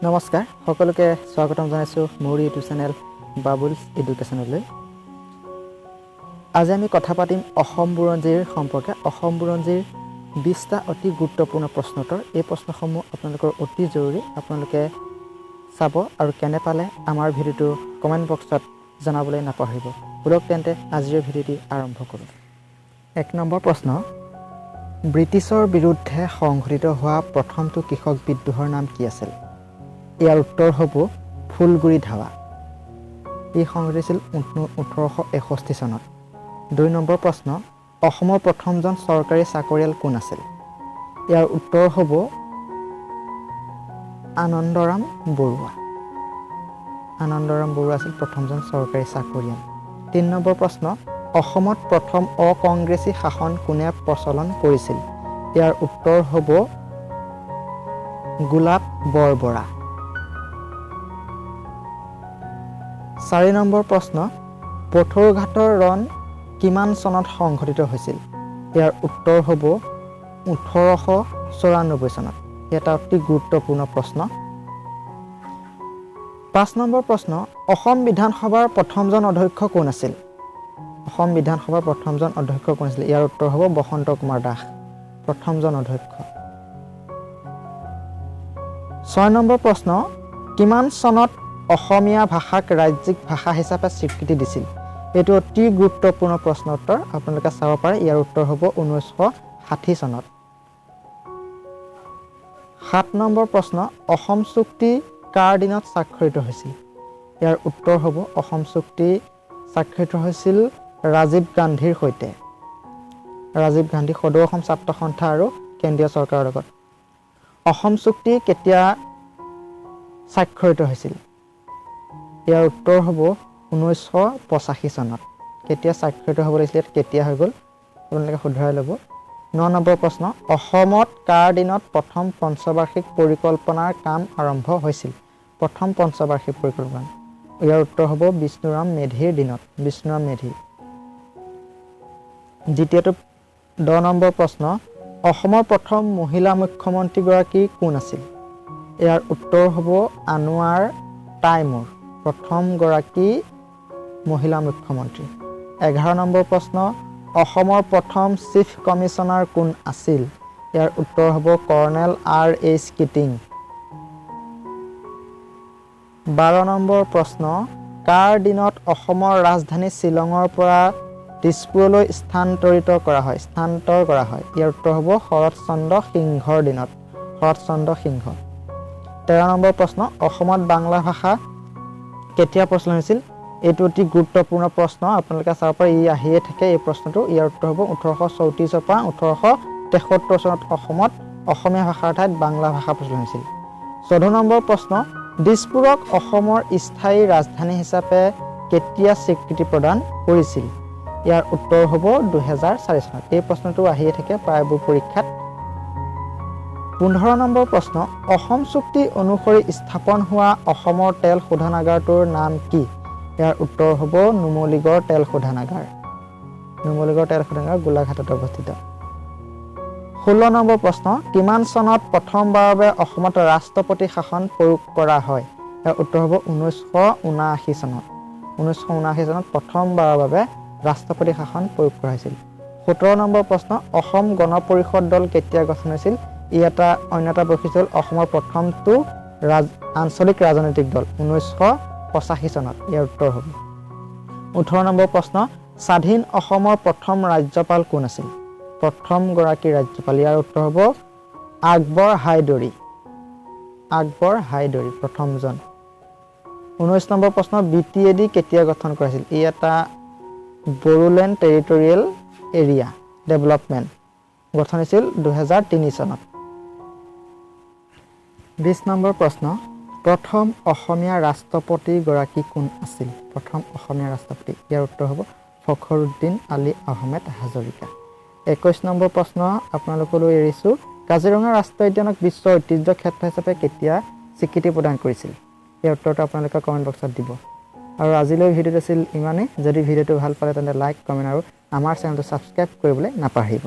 নমস্কাৰ, সকলোকে স্বাগতম জনাইছোঁ মোৰ ইউটিউব চেনেল বাবুলছ এডুকেশ্যনলৈ। আজি আমি কথা পাতিম অসম বুৰঞ্জীৰ সম্পৰ্কে। অসম বুৰঞ্জীৰ 20টা অতি গুৰুত্বপূৰ্ণ প্ৰশ্নোত্তৰ। এই প্ৰশ্নসমূহ আপোনালোকৰ অতি জৰুৰী। আপোনালোকে চাব আৰু কেনে পালে আমাৰ ভিডিঅ'টো কমেণ্ট বক্সত জনাবলৈ নাপাহৰিব। ব'লক তেন্তে, আজিৰ ভিডিঅ'টি আৰম্ভ কৰোঁ। 1 নম্বৰ প্ৰশ্ন, ব্ৰিটিছৰ বিৰুদ্ধে সংঘটিত হোৱা প্ৰথমটো কৃষক বিদ্ৰোহৰ নাম কি আছিল? ইয়াৰ উত্তৰ হ'ব ফুলগুৰি ধাৱা। ই সংঘটিত হৈছিল 1861 চনত। 2 নম্বৰ প্ৰশ্ন, অসমৰ প্ৰথমজন চৰকাৰী চাকৰিয়াল কোন আছিল? ইয়াৰ উত্তৰ হ'ব আনন্দৰাম বৰুৱা। আনন্দৰাম বৰুৱা আছিল প্ৰথমজন চৰকাৰী চাকৰিয়াল। 3 নম্বৰ প্ৰশ্ন, অসমত প্ৰথম অকংগ্ৰেছী শাসন কোনে প্ৰচলন কৰিছিল? ইয়াৰ উত্তৰ হ'ব গোলাপ বৰবৰা। 4 নম্বৰ প্ৰশ্ন, পথৰুঘাটৰ ৰণ কিমান চনত সংঘটিত হৈছিল? ইয়াৰ উত্তৰ হ'ব 1894 চনত। এটা অতি গুৰুত্বপূৰ্ণ প্ৰশ্ন। 5 নম্বৰ প্ৰশ্ন, অসম বিধানসভাৰ প্ৰথমজন অধ্যক্ষ কোন আছিল? অসম বিধানসভাৰ প্ৰথমজন অধ্যক্ষ কোন আছিল? ইয়াৰ উত্তৰ হ'ব বসন্ত কুমাৰ দাস, প্ৰথমজন অধ্যক্ষ। 6 নম্বৰ প্ৰশ্ন, কিমান চনত অসমীয়া ভাষাক ৰাজ্যিক ভাষা হিচাপে স্বীকৃতি দিছিল? এইটো অতি গুৰুত্বপূৰ্ণ প্ৰশ্ন উত্তৰ, আপোনালোকে চাব পাৰে। ইয়াৰ উত্তৰ হ'ব 1960 চনত। 7 নম্বৰ প্ৰশ্ন, অসম চুক্তি কাৰ দিনত স্বাক্ষৰিত হৈছিল? ইয়াৰ উত্তৰ হ'ব অসম চুক্তি স্বাক্ষৰিত হৈছিল ৰাজীৱ গান্ধীৰ সৈতে। ৰাজীৱ গান্ধী, সদৌ অসম ছাত্ৰ সন্থা আৰু কেন্দ্ৰীয় চৰকাৰৰ লগত। অসম চুক্তি কেতিয়া স্বাক্ষৰিত হৈছিল? ইয়াৰ উত্তৰ হ'ব 1985 চনত। কেতিয়া স্বাক্ষৰিত হ'ব লাগিছিলে, ইয়াত কেতিয়া হৈ গ'ল, আপোনালোকে শুধৰাই ল'ব। 9 নম্বৰ প্ৰশ্ন, অসমত কাৰ দিনত প্ৰথম পঞ্চবাৰ্ষিক পৰিকল্পনাৰ কাম আৰম্ভ হৈছিল? প্ৰথম পঞ্চবাৰ্ষিক পৰিকল্পনা, ইয়াৰ উত্তৰ হ'ব বিষ্ণুৰাম মেধিৰ দিনত, বিষ্ণুৰাম মেধি। দ্বিতীয়টো 10 নম্বৰ প্ৰশ্ন, অসমৰ প্ৰথম মহিলা মুখ্যমন্ত্ৰীগৰাকী কোন আছিল? ইয়াৰ উত্তৰ হ'ব আনোৱাৰ টাইমুৰ, প্ৰথমগৰাকী মহিলা মুখ্যমন্ত্ৰী। 11 নম্বৰ প্ৰশ্ন, অসমৰ প্ৰথম চিফ কমিশ্যনাৰ কোন আছিল? ইয়াৰ উত্তৰ হ'ব colonel R H kidding. 12 number প্ৰশ্ন, কাৰ দিনত অসমৰ ৰাজধানী শ্বিলঙৰ পৰা দিছপুৰলৈ স্থানান্তৰিত কৰা হয়, স্থানান্তৰ কৰা হয়? ইয়াৰ উত্তৰ হ'ব শৰৎ চন্দ্ৰ সিংহৰ দিনত, শৰৎ চন্দ্ৰ সিংহ। 13 নম্বৰ প্ৰশ্ন, অসমত বাংলা ভাষা কেতিয়া প্ৰচলন হৈছিল? এইটো অতি গুৰুত্বপূৰ্ণ প্ৰশ্ন, আপোনালোকে চাব পাৰে, ই আহিয়ে থাকে এই প্ৰশ্নটো। ইয়াৰ উত্তৰ হ'ব 1834ৰ পৰা 1873 চনত অসমত অসমীয়া ভাষাৰ ঠাইত বাংলা ভাষা প্ৰচলন হৈছিল। 14 নম্বৰ প্ৰশ্ন, দিছপুৰক অসমৰ স্থায়ী ৰাজধানী হিচাপে কেতিয়া স্বীকৃতি প্ৰদান কৰিছিল? ইয়াৰ উত্তৰ হ'ব 2004 চনত। এই প্ৰশ্নটো আহিয়ে থাকে প্ৰায়বোৰ পৰীক্ষাত। 15 নম্বৰ প্ৰশ্ন, অসম চুক্তি অনুসৰি স্থাপন হোৱা অসমৰ তেল শোধনাগাৰটোৰ নাম কি? ইয়াৰ উত্তৰ হ'ব নুমলীগড় তেল শোধনাগাৰ। নুমলীগড় তেল শোধনাগাৰ গোলাঘাটত অৱস্থিত। 16 নম্বৰ প্ৰশ্ন, কিমান চনত প্ৰথমবাৰৰ বাবে অসমত ৰাষ্ট্ৰপতি শাসন প্ৰয়োগ কৰা হয়? ইয়াৰ উত্তৰ হ'ব 1979 চনত। 1979 চনত প্ৰথমবাৰৰ বাবে ৰাষ্ট্ৰপতি শাসন প্ৰয়োগ কৰা হৈছিল। 17 নম্বৰ প্ৰশ্ন, অসম গণ পৰিষদ দল কেতিয়া গঠন হৈছিল? ই এটা অন্য এটা বৈশিষ্ট্য হ'ল অসমৰ প্ৰথমটো আঞ্চলিক ৰাজনৈতিক দল, 1985 চনত ইয়াৰ উত্তৰ হ'ব। 18 নম্বৰ প্ৰশ্ন, স্বাধীন অসমৰ প্ৰথম ৰাজ্যপাল কোন আছিল? প্ৰথমগৰাকী ৰাজ্যপাল, ইয়াৰ উত্তৰ হ'ব আকবৰ হায়দৰী। আকবৰ হায়দৰী প্ৰথমজন। 19 নম্বৰ প্ৰশ্ন, বি টি এ ডি কেতিয়া গঠন কৰা হৈছিল? ই এটা বড়োলেণ্ড টেৰিটৰিয়েল এৰিয়া ডেভেলপমেণ্ট, গঠন হৈছিল 2003 চনত। 20 নম্বৰ প্ৰশ্ন, প্ৰথম অসমীয়া ৰাষ্ট্ৰপতিগৰাকী কোন আছিল? প্ৰথম অসমীয়া ৰাষ্ট্ৰপতি, ইয়াৰ উত্তৰ হ'ব ফখৰুদ্দিন আলী আহমেদ হাজৰিকা। 21 নম্বৰ প্ৰশ্ন আপোনালোকলৈ এৰিছোঁ, কাজিৰঙা ৰাষ্ট্ৰীয় উদ্যানক বিশ্ব ঐতিহ্য ক্ষেত্ৰ হিচাপে কেতিয়া স্বীকৃতি প্ৰদান কৰিছিল? ইয়াৰ উত্তৰটো আপোনালোকে কমেণ্ট বক্সত দিব। আৰু আজিলৈ ভিডিঅ'টো আছিল ইমানেই। যদি ভিডিঅ'টো ভাল পালে, তেন্তে লাইক, কমেণ্ট আৰু আমাৰ চেনেলটো ছাবস্ক্ৰাইব কৰিবলৈ নাপাহৰিব।